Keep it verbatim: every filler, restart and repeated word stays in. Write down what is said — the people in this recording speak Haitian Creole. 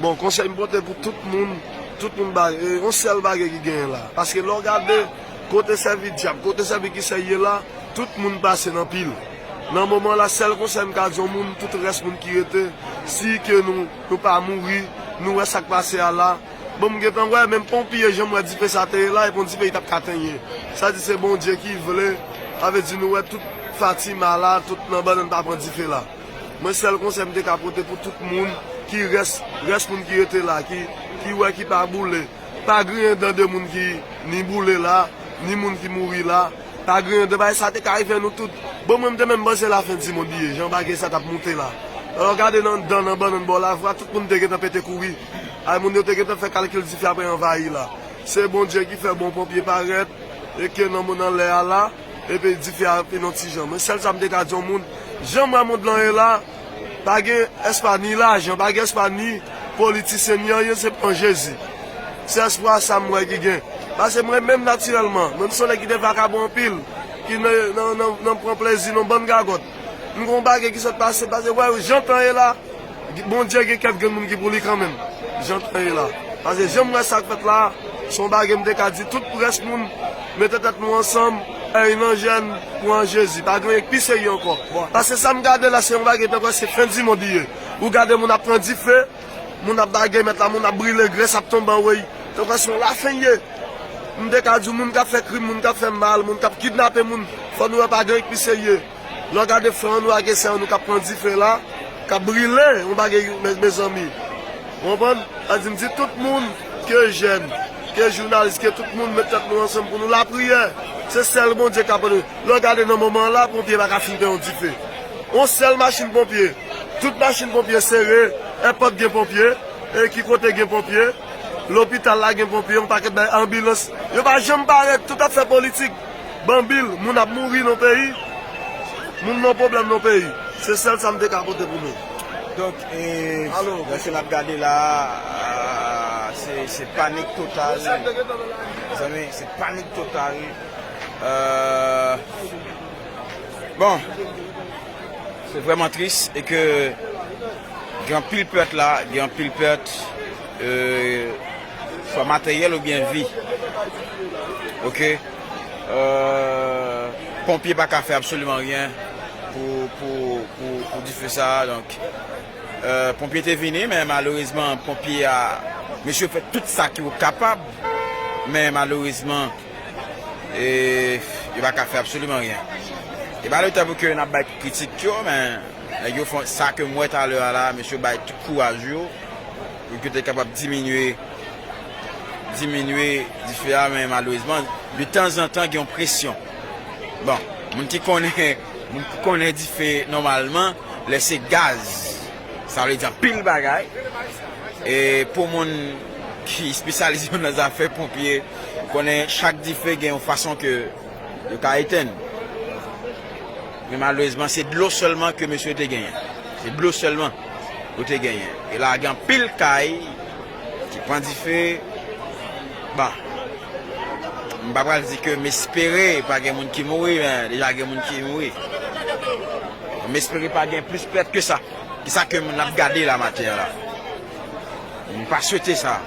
Bon, konsèy m pote pou tout moun, tout moun ba, e, yon sèl bagay ki genyen la. Paske lè w gade kote sèvi dyab, kote sèvi ki sèye la, tout moun pase nan pil. Nan moman la, sèl konsèy m ka di yon moun, tout rès moun ki rete, si ke nou, nou pa mouri, nou wè sa k pase a la. Bon, m gentan wè, menm ponpye, jan m wè dife sa te ye la, e pon dife li t ap ka tenyen. Sa di se Bondye ki vle, sa vle di nou wè tout Fatima la, tout nan bannann pa pran dife la. Mwen sèl konsèy m te ka pote pou tout moun ki rès, rès moun ki rete la, ki, ki wè ki pa boule. Pa griyen dan de moun ki ni boule la, ni moun ki mouri la. Pa griyen dan, bagay sa te ka rive nou tout. Bon, mwen m te menm panse lafen di mond li ye, jan bagay sa t ap moute la. Lè w gade nan dan nan bannann bò lavwa, tout moun te gentan pete kouri. Ay, moun yo te gentan fè kalkil dife ap anvayi la. Se Bondye ki fè bon ponpye parèt, e ke nan, nan lè a la, epi dife a vin yon ti jan. Men sèl sa m te ka di yon moun, jan m wè mond lan ye la, pa gen èspa ni lajan, pa gen èspa ni politisyen, ni anyen, se pran Jezi. Se èspwa sa m wè ki gen. Paske mwen menm natirèlman, mwen m se yon nèg ki te vakabon anpil, ki nan, nan, nan, nan pran plezi nan bann gagòt. M gon bagay ki sot pase, paske wè jan tan ye la, Bondye gen kèk grenn moun ki pou li kanmenm. Jan tan ye la. Paske jan m wè sa k fèt la, se yon bagay m te ka di tout rès moun, mete tèt nou ansanm, èy nan jèn, pran Jezi. Pa gen anyen k pi serye ankò. Paske sa m gade la, se yon bagay tankou se fen di mond li ye. Ou gade moun ap pran dife, moun ap bagay mèt la, moun ap brile, grès ap tonbe anwo. Tankou se yon lafen ye. M te ka di w, moun k ap fè krim, moun k ap fè mal, moun k ap kidnape moun, fò nou wè pa gen anyen k pi serye. Lè w gade frè an nou ak sè an nou k ap pran dife la, k ap brile, yon bagay, me-, mezanmi. Ou konprann? Sa di m di tout moun, ke jèn, ke jounalis, ke tout moun met tèt nou ansanm pou nou lapriyè. Se sèl Bondye k ap pran nou. Lè w gade nan moman an la, ponpye pa ka fin pran yon dife. Yon sèl machin ponpye. Tout machin ponpye sere, èpòt gen ponpye, e ki kote gen ponpye, lopital la gen ponpye, yon pakèt bagay, anbilans. Yo pa janm parèt, tout ap fè politik. Banbil, moun ap mouri nan peyi, moun nan pwoblèm nan peyi. Se sèl sa m te ka pote pou nou. Donk, e, lè se n ap gade la, a, se, se panik total. Mezanmi, se panik total. Euh, bon, se vrèman tris e ke gen anpil pèt la, gen anpil pèt, euh, swa materyèl oubyen vi. Oke? Euh, ponpye pa ka fè absoliman anyen pou, pou, pou, pou dife sa a. Donk, euh, ponpye te vini, men malerezman, ponpye a, mesye fè tout sa ki yo kapab, men malerezman, e, yo pa ka fè absoliman anyen. E pa le tan pou ke n ap bay kritik yo, men nèg yo fè sa ke m wè talè a la, mesye bay tout kouraj yo, pou yo te kapab diminye, diminye dife a, men malerezman, de tanzantan, gen yon presyon. Bon, moun ki konnen, moun ki konnen dife nòmalman, lè se gaz, sa vle di anpil bagay. E pou moun ki espesyalize yo nan zafè ponpye, konnen chak dife gen yon fason ke yo ka etenn. Men malerezman, se dlo sèlman ke mesye yo te genyen. Se dlo sèlman yo te genyen. E la, gen anpil kay ki pran dife. Bon, m pa pral di ke m espere pa gen moun ki mouri, men deja gen moun ki mouri. M espere pa gen plis pèt ke sa. Ki sa ke n ap gade la maten an la. M pa swete sa.